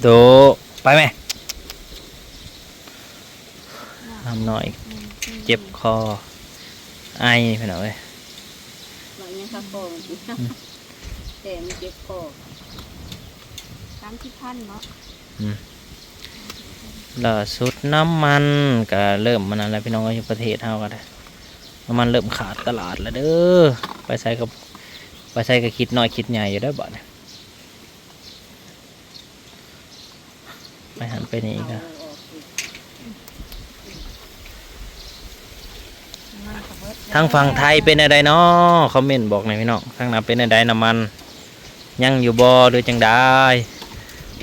ໂຕ ໄປແມ່. ນ້ຳນ້ອຍເຈັບຄໍ ໄອ ພີ່ນ້ອງເອີຍ. ເວົ້າຫຍັງຄະຄໍ ອືມ ແຕ່ມັນເຈັບຄໍ. ສາມສິບພັນເນາະ. ອືມ ລ່າສຸດນ້ຳມັນກະເລີ່ມອັນນັ້ນແລ້ວ ພີ່ນ້ອງເອີຍ. ຢູ່ປະເທດເຮົາກະໄດ້ ນ້ຳມັນເລີ່ມຂາດຕະຫຼາດແລ້ວເດີ. ໄປໃສກະ ໄປໃສກະຄິດນ້ອຍຄິດໃຫຍ່ຢູ່ເດີບາດນີ້. ໄປຫັ້ນໄປນີ້ອີກນະ. ທາງຝັ່ງໄທເປັນແນວໃດນໍ? ຄອມເມັນບອກແດ່ພີ່ນ້ອງ. ທາງນັ້ນເປັນແນວໃດ ນ້ຳມັນຍັງຢູ່ບໍ່ ຫຼືຈັ່ງໃດ?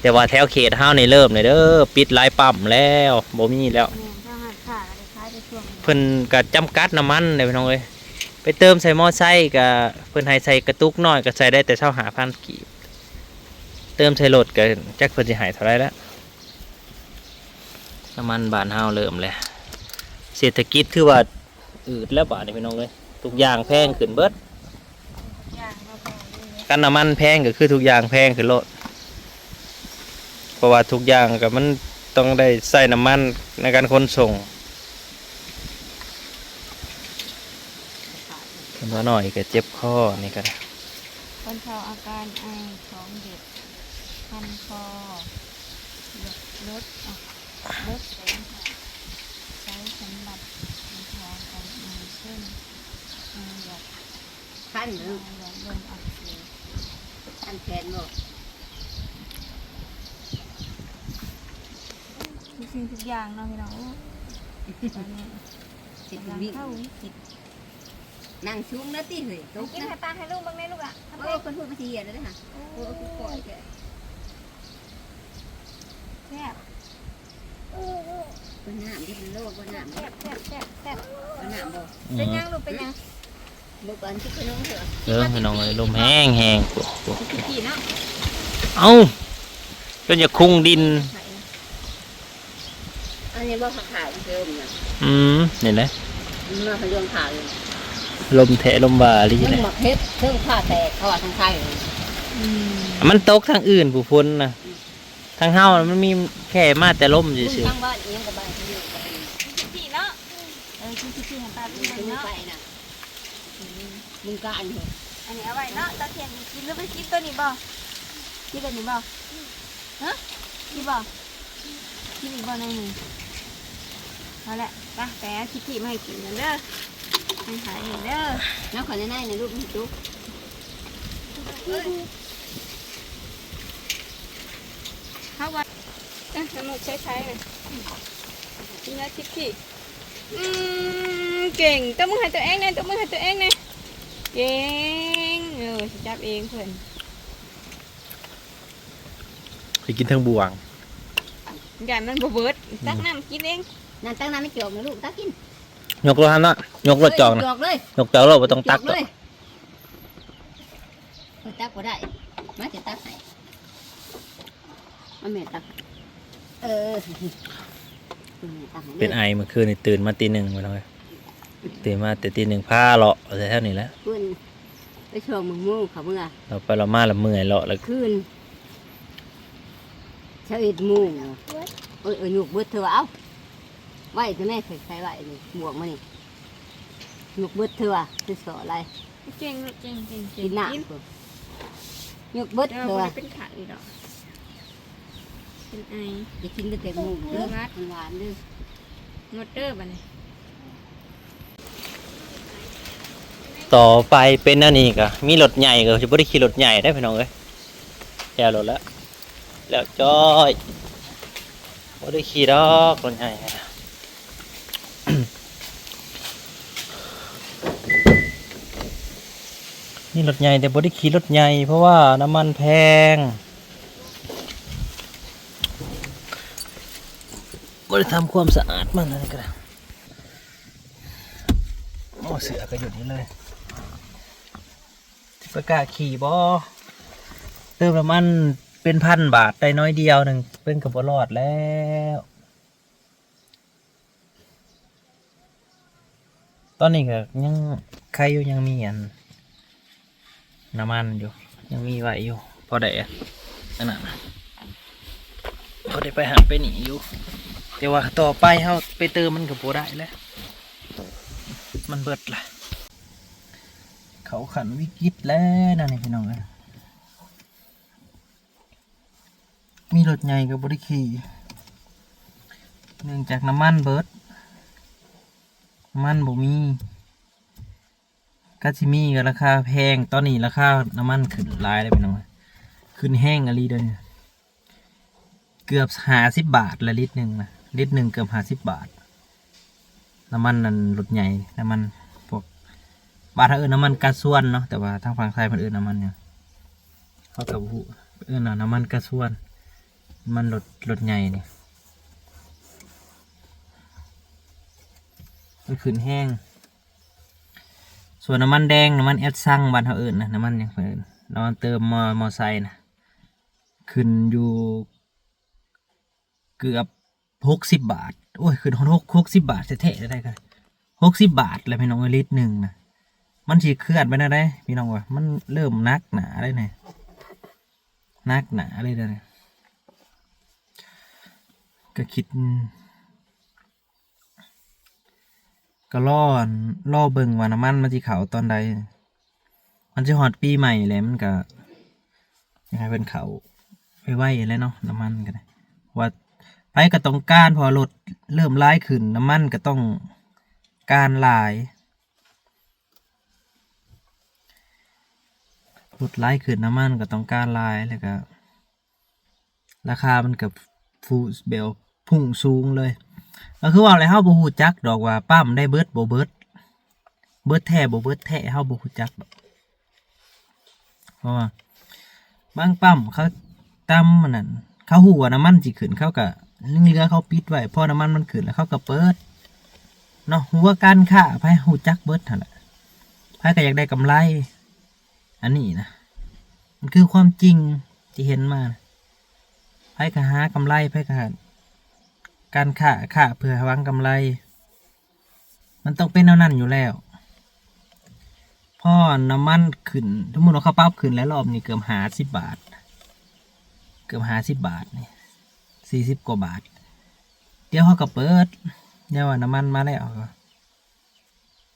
ແຕ່ວ່າແຖວເຂດເຮົານີ້ເລີ່ມແລ້ວເດີ ປິດຫຼາຍປ້ຳແລ້ວ ບໍ່ມີແລ້ວ. ແມ່ນ ທາງຮ້ານຄ້າກະໄດ້ຂາຍໄປຊ່ວງໜຶ່ງ. ເພິ່ນກະຈຳກັດນ້ຳມັນເດ້ພີ່ນ້ອງເອີຍ. ໄປເຕີມໃສ່ມໍໄຊກະ ເພິ່ນໃຫ້ໃສ່ກະຕຸກນ້ອຍ ກະໃສ່ໄດ້ແຕ່ຊາວຫ້າພັນກີບ. ເຕີມໃສ່ລົດກະຈັກເພິ່ນຊິໃຫ້ເທົ່າໃດແລ້ວ. ນ້ຳມັນບ້ານເຮົາເລີ່ມແລ້ວ ເສດຖະກິດຖືວ່າອືດແລ້ວບາດນີ້ພີ່ນ້ອງເອີຍ. ທຸກຢ່າງແພງຂຶ້ນເບິດ. ຄັນນ້ຳມັນແພງກະຄືທຸກຢ່າງແພງຂຶ້ນໂລດ ເພາະວ່າທຸກຢ່າງກະມັນຕ້ອງໄດ້ໃຊ້ນ້ຳມັນໃນການຂົນສົ່ງ. ເດັກນ້ອຍກະເຈັບຄໍ ນີ້ກະໄດ້. ບັນເທົາອາການໄອ ຂອງເດັກ ຄັນຄໍ ລົດ ລົດ ລົດແສງ ໃຊ້ສຳລັບບັນເທົາອາການໄອ ເຊັ່ນ ໄອ ຄັນເນາະ ຫຼອດລົມອັກເສບ ຄັນແຂນບໍ່ ທຸກສິ່ງທຸກຢ່າງເນາະພີ່ນ້ອງ. ໂອ້ຍ ຕອນນີ້ ຊິເຂົ້າວິກິດ. ນັ່ງສູງແລ້ວຕິເຮີ້ຍ ຕົກ ກິນໃຫ້ປາໃຫ້ລູກເບິ່ງແດ່ລູກຫຼ້າ. ໂອ້ຍ ເພິ່ນພູດມາຊິເຫຍແລ້ວເດ້ຫະ. ໂອ້ຍ ຄືປ່ອຍແທ້ ແຊບ. ເບິ່ງນ້ຳດິ ເບິ່ງໂລດ ເບິ່ງນ້ຳ ແຊບໆໆໆ. ເບິ່ງນ້ຳບໍ່? ເປັນຫຍັງລູກ ເປັນຫຍັງ? ບໍ່ ອັນທີ່ຂະໜົມເຖາະ. ເອີ ພີ່ນ້ອງເອີຍ ລົມແຮງໆ. ໂອ້ໂຫ ເນາະ ເອົ້າ ຈົນຢາກຄຸງດິນ. ອັນນີ້ບໍ່ ຂາວໆ ເດີມນະ. ອືມ ນີ້ແຫຼະ ມັນມາເລື່ອງຂາວຢູ່. ລົມແທ້ລົມວ່າອີ່ຫຼີ ເທິງ ແຫຼະ ໝາກເຫັດ ເທິງຜ້າແຕກ ເຂົາວ່າທາງໄທ. ອືມ ມັນຕົກທາງອື່ນພຸ້ນ ຝົນນະ. ອືມ ທາງເຮົາມັນມີແຄ່ມາແຕ່ລົມຊື່ໆ. ທາງບ້ານອີ່ຫຍັງກະບ້ານເຂົາຢູ່ກະໄປ ຊິກິນເນາະ. ເອີ ຊິກິນໃຫ້ປາເບິ່ງເນາະ. ໄປນະ ອືມ ມຶງກະອັນນີ້ ອັນນີ້ເອົາໄວ້ເນາະ ຕອນທ່ຽງກິນ. ຫຼືໄປກິນໂຕນີ້ບໍ່? ກິນໂຕນີ້ບໍ່? ຮະ ກິນບໍ່? ກິນອີກບໍ່ໜ້ອຍໜຶ່ງ? ພໍແລ້ວ ໄປ ໄປເອົາຊິກິນມາໃຫ້ກິນກັນເດີ ໃຫ້ຂາຍເອງເດີ. ແນວຂ້ອຍໃນໆນະລູກ ມັນຈຸກ. ເຮົາວ່າ ເອີ ນ້ຳໝູກໃຊ້ໄຟນະ ກິນແລ້ວຕິດຂີ້. ອືມ ເກັ່ງ ຕົບມືໃຫ້ຕົວເອງແດ່ ຕົບມືໃຫ້ຕົວເອງແດ່. ເກັ່ງ ເອີ ຊິຈັບເອງເພິ່ນ ຊິກິນທັງບ່ວງ ຢ້ານມັນບໍ່ເບິດ. ອືມ ຕັກນ້ຳກິນເອງ ນັ້ນ ຕັກນ້ຳໃຫ້ຈອກນະລູກ ຕັກກິນ. ຍົກໂລດຫັ້ນເນາະ ຍົກໂລດຈອກນະ ເອີຍ ຍົກເລີຍ ຍົກຈອກໂລດ ບໍ່ຕ້ອງຕັກ ຍົກເລີຍ. ເອີ ຕັກບໍ່ໄດ້ ມາຈະຕັກໃຫ້ ມາແມ່ຕັກໃຫ້. ເອີ ແມ່ຕັກໃຫ້. ເປັນໄອ ມື້ຄືນນີ້ຕື່ນມາຕີໜຶ່ງ ພີ່ນ້ອງເອີຍ ຕື່ນມາແຕ່ຕີໜຶ່ງ ພາເລາະແຖວໆນີ້ແຫຼະ. ເພິ່ນໄປຊ່ວງໝຶ່ງໂມງເຂົາເມືອ ເລາະໄປເລາະມາລະເມື່ອຍເລາະລະ ຄືນຊາວເອັດໂມງ. ໂອ້ຍ ເອີ ຍົກເບິດເທື່ອວ່າ ເອົ້າ ໄວ້ແຕ່ແມ່ ໃສ່ໄວ້ນີ້ ບວກມານີ້ ຍົກເບິດເທື່ອວ່າ ຄືສໍຫຼາຍ. ເກັ່ງເນາະ ເກັ່ງ ເກັ່ງ ເກັ່ງ. ກິນນ້ຳ ກິນ ໂອ້ ຍົກເບິດເທື່ອວ່າ ແຕ່ວ່າບໍ່ໄດ້ເປັນໄຂ້ດອກ ເປັນໄອ. ໄດ້ກິນແຕ່ແຕງໂມເດີ ຫວານເດີ ໝົດເດີບາດນີ້. ຕໍ່ໄປເປັນອັນນີ້ກະ ມີລົດໃຫຍ່ກະຊິບໍ່ໄດ້ຂີ່ລົດໃຫຍ່ເດ້ ພີ່ນ້ອງເອີຍ ແລ້ວໂລດແລ້ວ. ແລ້ວຈ້ອຍ ບໍ່ໄດ້ຂີ່ດອກລົດໃຫຍ່. ມີລົດໃຫຍ່ແຕ່ບໍ່ໄດ້ຂີ່ລົດໃຫຍ່ ເພາະວ່ານ້ຳມັນແພງ ບໍ່ໄດ້ທຳຄວາມສະອາດມັນ. ອັນນີ້ກະໄດ້ ໂອ້ ເສື້ອກະຢູ່ນີ້ເລີຍ. ຊິປະກາດຂີ່ບໍ່? ເຕີມນ້ຳມັນເປັນພັນບາດໄດ້ໜ້ອຍດຽວໜຶ່ງ ເປັນກະບໍ່ລອດແລ້ວ. ຕອນນີ້ກະຍັງໄຄຢູ່ ຍັງມີອັນນ້ຳມັນຢູ່ ຍັງມີໄວ້ຢູ່ ພໍໄດ້ອັນນັ້ນ. ພໍໄດ້ໄປຫັ້ນໄປນີ້ຢູ່ ແຕ່ວ່າຕໍ່ໄປເຮົາໄປເຕີມມັນກໍບໍ່ໄດ້ແລ້ວ ມັນເບິດລະ. ເຂົ້າຂັ້ນວິກິດແລ້ວນະນີ້ພີ່ນ້ອງເອີຍ. ມີລົດໃຫຍ່ກໍບໍ່ໄດ້ຂີ່ ເນື່ອງຈາກນ້ຳມັນເບິດ ນ້ຳມັນບໍ່ມີ ກະຊິມີກໍລາຄາແພງ. ຕອນນີ້ລາຄານ້ຳມັນຂຶ້ນຫຼາຍເດ້ພີ່ນ້ອງ ຂຶ້ນແຮງອີ່ຫຼີເດ້ ເກືອບຫ້າສິບບາດລະລິດໜຶ່ງນະ ລິດໜຶ່ງເກືອບຫ້າສິບບາດ. ນ້ຳມັນນັ້ນລົດໃຫຍ່ ນ້ຳມັນພວກ ບ້ານເຮົາເອີ້ນນ້ຳມັນກາຊວນເນາະ ແຕ່ວ່າທາງຝັ່ງໄທເພິ່ນເອີ້ນນ້ຳມັນຫຍັງ ເຮົາກໍບໍ່ຮູ້ ເອີ້ນວ່ານ້ຳມັນກາຊວນ ນ້ຳມັນລົດ ລົດໃຫຍ່ນີ້ ມັນຂຶ້ນແຮງ. ສ່ວນນ້ຳມັນແດງ ນ້ຳມັນແອັດຊັງ ບ້ານເຮົາເອີ້ນນະ ນ້ຳມັນຫຍັງເພິ່ນເອີ້ນ ນ້ຳມັນເຕີມມໍ ມໍໄຊນະ ຂຶ້ນຢູ່ເກືອບຫົກສິບບາດ ໂອ້ຍ ຂຶ້ນຮອດຫົກ ຫົກສິບບາດແທ້ໆ ໄດ້ກໍຫົກສິບບາດແລ້ວພີ່ນ້ອງເອີຍ ລິດໜຶ່ງນະ. ມັນຊິເຄື່ອນໄປແນວໃດພີ່ນ້ອງເອີຍ ມັນເລີ່ມໜັກໜາເດ້ນີ້ ໜັກໜາເລີຍເດ້ນີ້ ກໍຄິດ ກໍລໍ ລໍເບິ່ງວ່ານ້ຳມັນມັນຊິເຂົ້າຕອນໃດ ມັນຊິຮອດປີໃໝ່ແລ້ວ ມັນກໍຢາກໃຫ້ເພິ່ນເຂົ້າໄວໆແຫຼະເນາະ ນ້ຳມັນກໍໄດ້ ວ່າໃຜກໍຕ້ອງການ ເພາະວ່າລົດເລີ່ມຫຼາຍຂຶ້ນ ນ້ຳມັນກໍຕ້ອງການຫຼາຍ ລົດຫຼາຍຂຶ້ນ ນ້ຳມັນກໍຕ້ອງການຫຼາຍ ແລ້ວກໍ ລາຄາມັນກໍຟູ ແບບພຸ່ງສູງເລີຍ ກໍຄືເວົ້າແຫຼະ ເຮົາບໍ່ຮູ້ຈັກດອກວ່າປ້ຳໄດ້ເບິດບໍ່ເບິດ ເບິດແທ້ບໍ່ເບິດແທ້ ເຮົາບໍ່ຮູ້ຈັກດອກ ເພາະວ່າບາງປ້ຳເຂົາຕຳອັນນັ້ນ ເຂົາຮູ້ວ່ານ້ຳມັນຊິຂຶ້ນ ເຂົາກໍຍັງເຫຼືອເຂົາປິດໄວ້ ພໍນ້ຳມັນມັນຂຶ້ນແລ້ວເຂົາກໍເປີດເນາະ ຫົວການຄ້າໃຜຮູ້ຈັກເບິດຫັ້ນແຫຼະ ໃຜກໍຢາກໄດ້ກຳໄລ ອັນນີ້ນະ ມັນຄືຄວາມຈິງທີ່ເຫັນມານະ ໃຜກໍຫາກຳໄລ ໃຜກໍ ການຄ້າ ຄ້າເພື່ອຫວັງກຳໄລ ມັນຕ້ອງເປັນແນວນັ້ນຢູ່ແລ້ວ. ພໍນ້ຳມັນຂຶ້ນ ສົມມຸດວ່າເຂົາປັບຂຶ້ນແລ້ວ ລອບນີ້ເກືອບຫ້າສິບບາດ ເກືອບຫ້າສິບບາດນີ້ ສີ່ສິບກວ່າບາດ ດຽວເຮົາກໍເປີດ ແນວວ່ານ້ຳມັນມາແລ້ວ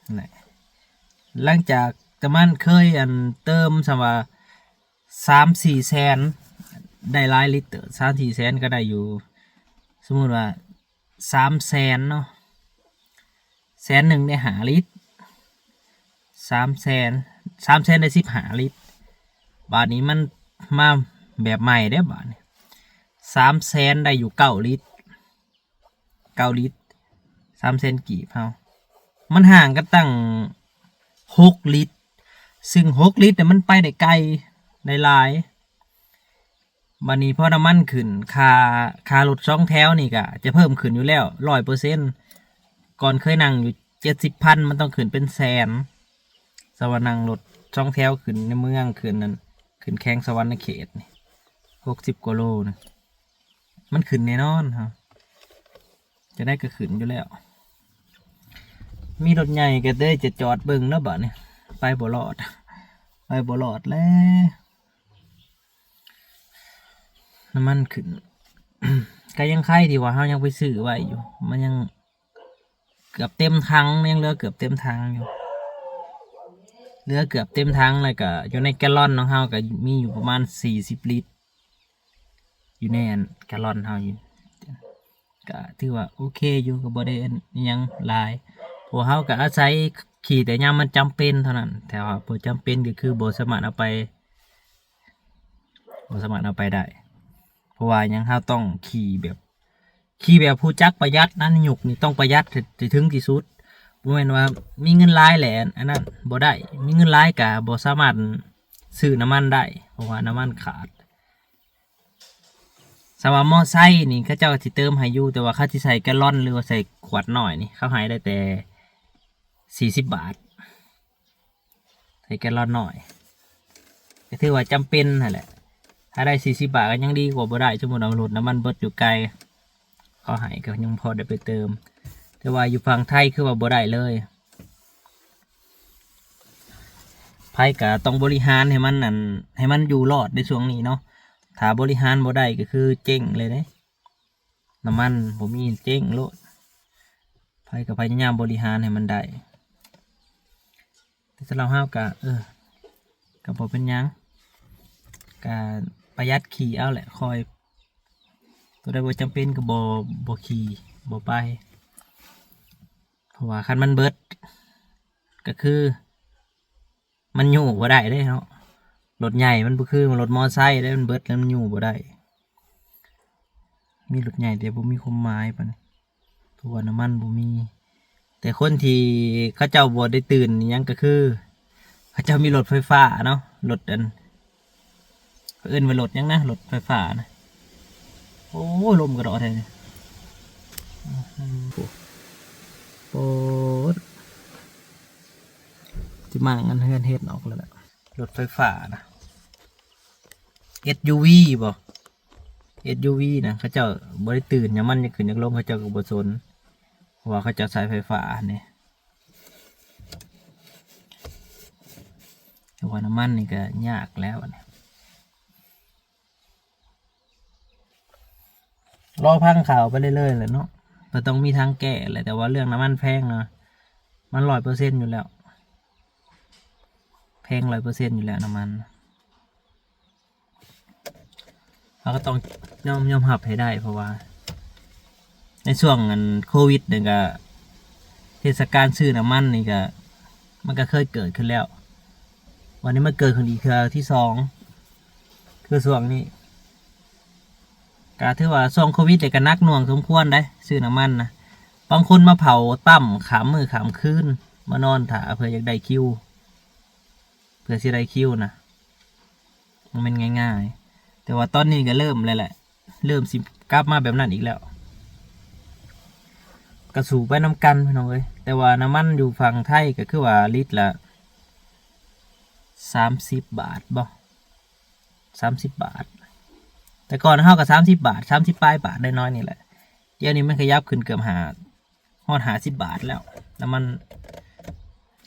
ນັ້ນແຫຼະ ຫຼັງຈາກນ້ຳມັນເຄີຍ ອັນ ເຕີມ ສ່ຳວ່າ ສາມສີ່ແສນ ໄດ້ຫຼາຍລິດເຕີບ ສາມສີ່ແສນກໍໄດ້ຢູ່ ສົມມຸດວ່າ ສາມແສນເນາະ ແສນໜຶ່ງໄດ້ຫ້າລິດ ສາມແສນ ສາມແສນໄດ້ສິບຫ້າລິດ ບາດນີ້ມັນມາແບບໃໝ່ເດ້ ບາດນີ້ ສາມແສນໄດ້ຢູ່ເກົ້າລິດ ເກົ້າລິດ ສາມແສນກີບເຮົາ ມັນຫ່າງກັນຕັ້ງຫົກລິດ ຊຶ່ງຫົກລິດນະ ມັນໄປໄດ້ໄກ ໄດ້ຫຼາຍ. ບາດນີ້ພໍນ້ຳມັນຂຶ້ນ ຄ່າ ຄ່າລົດສອງແຖວນີ້ກະຈະເພີ່ມຂຶ້ນຢູ່ແລ້ວ ຮ້ອຍເປີເຊັນ ກ່ອນເຄີຍນັ່ງຢູ່ເຈັດສິບພັນ ມັນຕ້ອງຂຶ້ນເປັນແສນ ສະວ່ານັ່ງລົດສອງແຖວຂຶ້ນໃນເມືອງ ຂຶ້ນນັ້ນ ຂຶ້ນແຂວງສະຫວັນນະເຂດນີ້ ຫົກສິບກວ່າໂລນະ ມັນຂຶ້ນແນ່ນອນ ເຮົາ ຈັ່ງໃດກໍຂຶ້ນຢູ່ແລ້ວ ມີລົດໃຫຍ່ກໍເລີຍຈະຈອດເບິ່ງແລ້ວບາດນີ້ ໄປບໍ່ລອດ ໄປບໍ່ລອດແລ້ວ ນ້ຳມັນຂຶ້ນ ກໍຍັງໄຄທີ່ວ່າເຮົາຍັງໄປຊື້ໄວ້ຢູ່ ມັນຍັງເກືອບເຕັມຖັງ ຍັງເຫຼືອເກືອບເຕັມຖັງຢູ່ ເຫຼືອເກືອບເຕັມຖັງ ແລ້ວກໍຢູ່ໃນແກລອນຂອງເຮົາກໍມີຢູ່ປະມານສີ່ສິບລິດ ຢູ່ໃນອັນແກລອນເຮົາຢູ່ ກໍຖືວ່າໂອເຄຢູ່ ກໍບໍ່ໄດ້ອັນຫຍັງຫຼາຍ ເພາະເຮົາກໍອາໄສຂີ່ແຕ່ຍາມມັນຈຳເປັນເທົ່ານັ້ນ ແຕ່ວ່າບໍ່ຈຳເປັນກໍຄືບໍ່ສາມາດເອົາໄປ ບໍ່ສາມາດເອົາໄປໄດ້ ເພາະວ່າຫຍັງ ເຮົາຕ້ອງຂີ່ແບບ ຂີ່ແບບຮູ້ຈັກປະຢັດນະ ໃນຍຸກນີ້ຕ້ອງປະຢັດໃຫ້ ໃຫ້ເຖິງທີ່ສຸດ ບໍ່ແມ່ນວ່າມີເງິນຫຼາຍແຫຼະ ອັນນັ້ນບໍ່ໄດ້ ມີເງິນຫຼາຍກໍບໍ່ສາມາດຊື້ນ້ຳມັນໄດ້ ເພາະວ່ານ້ຳມັນຂາດ. ສຳລັບມໍໄຊນີ້ ເຂົາເຈົ້າກໍຊິເຕີມໃຫ້ຢູ່ ແຕ່ວ່າເຂົາຊິໃສ່ແກລອນ ຫຼືວ່າໃສ່ຂວດນ້ອຍນີ້ ເຂົາໃຫ້ໄດ້ແຕ່ສີ່ສິບບາດ ໃສ່ແກລອນນ້ອຍ ກໍຖືວ່າຈຳເປັນຫັ້ນແຫຼະ ຖ້າໄດ້ສີ່ສິບບາດກໍຍັງດີກວ່າບໍ່ໄດ້ ສົມມຸດເອົາລົດນ້ຳມັນເບິດຢູ່ໄກ ເຂົາໃຫ້ກໍຍັງພໍໄດ້ໄປເຕີມ ແຕ່ວ່າຢູ່ຝັ່ງໄທຄືວ່າບໍ່ໄດ້ເລີຍ. ໃຜກໍຕ້ອງບໍລິຫານໃຫ້ມັນ ອັນ ໃຫ້ມັນຢູ່ລອດໃນຊ່ວງນີ້ເນາະ ຖ້າບໍລິຫານບໍ່ໄດ້ກໍຄືເຈັງເລີຍເດ້. ນ້ຳມັນບໍ່ມີ ເຈັງໂລດ. ໃຜກໍພະຍາຍາມບໍລິຫານໃຫ້ມັນໄດ້. ແຕ່ສຳລັບເຮົາກໍ ເອີ ກໍບໍ່ເປັນຫຍັງ ກໍປະຢັດຂີ່ເອົາແຫຼະ ຄ່ອຍ ຕົວໃດບໍ່ຈຳເປັນກໍບໍ່ ບໍ່ຂີ່ ບໍ່ໄປ ເພາະວ່າຄັນມັນເບິດ ກໍຄືມັນຍູ້ບໍ່ໄດ້ເດ້ເນາະ. ລົດໃຫຍ່ມັນບໍ່ຄືລົດມໍໄຊເດ້ ມັນເບິດແລ້ວມັນຍູ້ບໍ່ໄດ້. ມີລົດໃຫຍ່ແຕ່ບໍ່ມີຄວາມໝາຍປານໃດ ເພາະວ່ານ້ຳມັນບໍ່ມີ. ແຕ່ຄົນທີ່ເຂົາເຈົ້າບໍ່ໄດ້ຕື່ນອີ່ຫຍັງກໍຄື ເຂົາເຈົ້າມີລົດໄຟຟ້າເນາະ ລົດອັນ ເຂົາເອີ້ນວ່າລົດຫຍັງນະ ລົດໄຟຟ້ານະ. ໂອ້ຍ ລົມກະດອກແທ້ນີ້ ໂອ້ໂຫ ໂປດ ຊິມາງອັນເຮືອນເຮັດອອກແລ້ວແຫຼະ. ລົດໄຟຟ້ານະ ເອັສຢູວີບໍ ເອັສຢູວີນະ ເຂົາເຈົ້າບໍ່ໄດ້ຕື່ນຫຍັງ ມັນຢາກຂຶ້ນຢາກລົງ ເຂົາເຈົ້າກໍບໍ່ສົນ ເພາະວ່າເຂົາເຈົ້າໃຊ້ໄຟຟ້າຫັ້ນເດ້. ແຕ່ວ່ານ້ຳມັນນີ້ກໍຍາກແລ້ວບັດນີ້ ລໍຟັງຂ່າວໄປເລື້ອຍໆແຫຼະເນາະ ກໍຕ້ອງມີທາງແກ້ແຫຼະ. ແຕ່ວ່າເລື່ອງນ້ຳມັນແພງນະ ມັນຮ້ອຍເປີເຊັນຢູ່ແລ້ວ ແພງຮ້ອຍເປີເຊັນຢູ່ແລ້ວນ້ຳມັນ. ເຮົາກໍຕ້ອງຍອມ ຍອມຮັບໃຫ້ໄດ້ ເພາະວ່າໃນຊ່ວງອັນໂຄວິດນີ້ກໍ ເທດສະການຊື້ນ້ຳມັນນີ້ກໍ ມັນກໍເຄີຍເກີດຂຶ້ນແລ້ວ ວັນນີ້ມັນເກີດຂຶ້ນອີກເທື່ອທີສອງ ຄືຊ່ວງນີ້ ກໍຖືວ່າຊ່ວງໂຄວິດນີ້ກໍໜັກໜ່ວງສົມຄວນໄດ໋ ຊື້ນ້ຳມັນນະ. ບາງຄົນມາເຝົ້າປ້ຳຂ້າມມື້ຂ້າມຄືນ ມານອນຖ້າເພື່ອຢາກໄດ້ຄິວ ເພື່ອຊິໄດ້ຄິວນະ ບໍ່ແມ່ນງ່າຍໆ. ແຕ່ວ່າຕອນນີ້ກໍເລີ່ມແລ້ວແຫຼະ ເລີ່ມຊິກັບມາແບບນັ້ນອີກແລ້ວ ກໍສູ້ໄປນຳກັນພີ່ນ້ອງເອີຍ. ແຕ່ວ່ານ້ຳມັນຢູ່ຝັ່ງໄທກໍຄືວ່າລິດລະສາມສິບບາດບໍ ສາມສິບບາດ ແຕ່ກ່ອນເຮົາກໍສາມສິບບາດ ສາມສິບປາຍບາດນ້ອຍໆນີ້ແຫຼະ. ດຽວນີ້ມັນຂະຫຍັບຂຶ້ນເກືອບຫ້າ ຮອດຫ້າສິບບາດແລ້ວ ນ້ຳມັນ.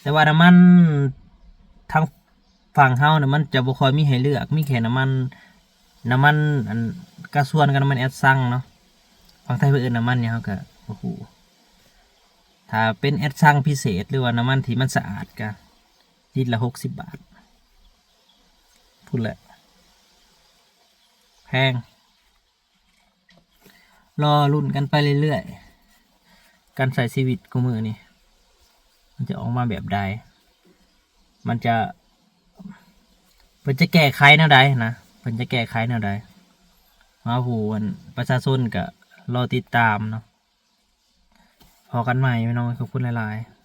ແຕ່ວ່ານ້ຳມັນທາງຝັ່ງເຮົານະ ມັນຈະບໍ່ຄ່ອຍມີໃຫ້ເລືອກ ມີແຄ່ນ້ຳມັນ ນ້ຳມັນອັນກາຊວນກັບນ້ຳມັນແອັດຊັງເນາະ. ຝັ່ງໄທເພິ່ນເອີ້ນນ້ຳມັນຫຍັງ ເຮົາກໍບໍ່ຮູ້. ຖ້າເປັນແອັດຊັງພິເສດ ຫຼືວ່ານ້ຳມັນທີ່ມັນສະອາດ ກໍລິດລະຫົກສິບບາດ ພຸ້ນແຫຼະ ແພງ. ລໍລຸ້ນກັນໄປເລື້ອຍໆ ການໃຊ້ຊີວິດຄູ່ມື້ນີ້ ມັນຈະອອກມາແບບໃດ ມັນຈະ ເພິ່ນຈະແກ້ໄຂແນວໃດນະ ເພິ່ນຈະແກ້ໄຂແນວໃດ ເຮົາຜູ້ອັນປະຊາຊົນກະລໍຕິດຕາມເນາະ. ພໍ້ກັນໃໝ່ພີ່ນ້ອງ ຂອບຄຸນຫຼາຍໆ.